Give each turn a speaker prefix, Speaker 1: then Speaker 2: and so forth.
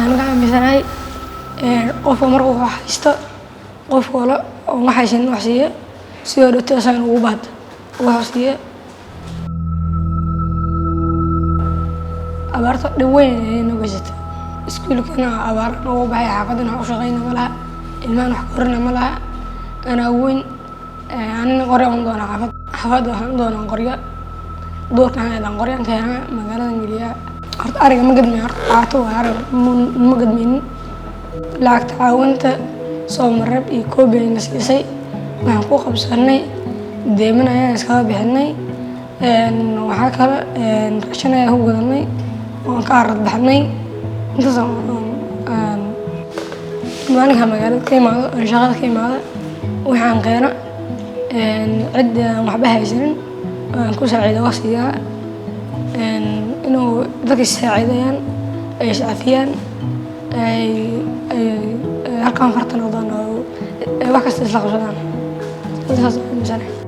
Speaker 1: Waxaan ka aaminsanahay qofka markuu wax haysto, qof kale oo wax haysanin wax siiya, sidoo dhowto asagana ugu baahdo wax siiya. Abaarta dhib weyn ayay noo geysatay. Iskuulkana abaar noogu baxay, xaafadana wax u shaqeyna ma laha, ilmahan wax korina ma laha. Anaa weyn, anina qoryo aan doonaa xaafad. Xaafadda waxaan u doonaa qoryo, duurka waxaan aadaa qoryaan keenaa, magaaladan geliyaa. Horta ariga ma gadmayo, horta caato waa ariga ma gadmaynin. Lacagta caawinta Soomareeb iyo Koobi ayna siisay waxaan ku qabsanay deeman ayaan iskaga bixinay. Waxaa kale raashin ayaan ku gadanay, waan ka arad baxnay. Intaas maalinka magaalada ka imaado, aan shaqada ka imaado, waxaan keena cid aan waxba haysanin aan ku saaciido waa siiyaa. Inuu dadka is saacidayaan, ay iscafiyaan, ay halkaan farta noqdaan oo wax kasta isla qabsadaan, saas aaminsanahay.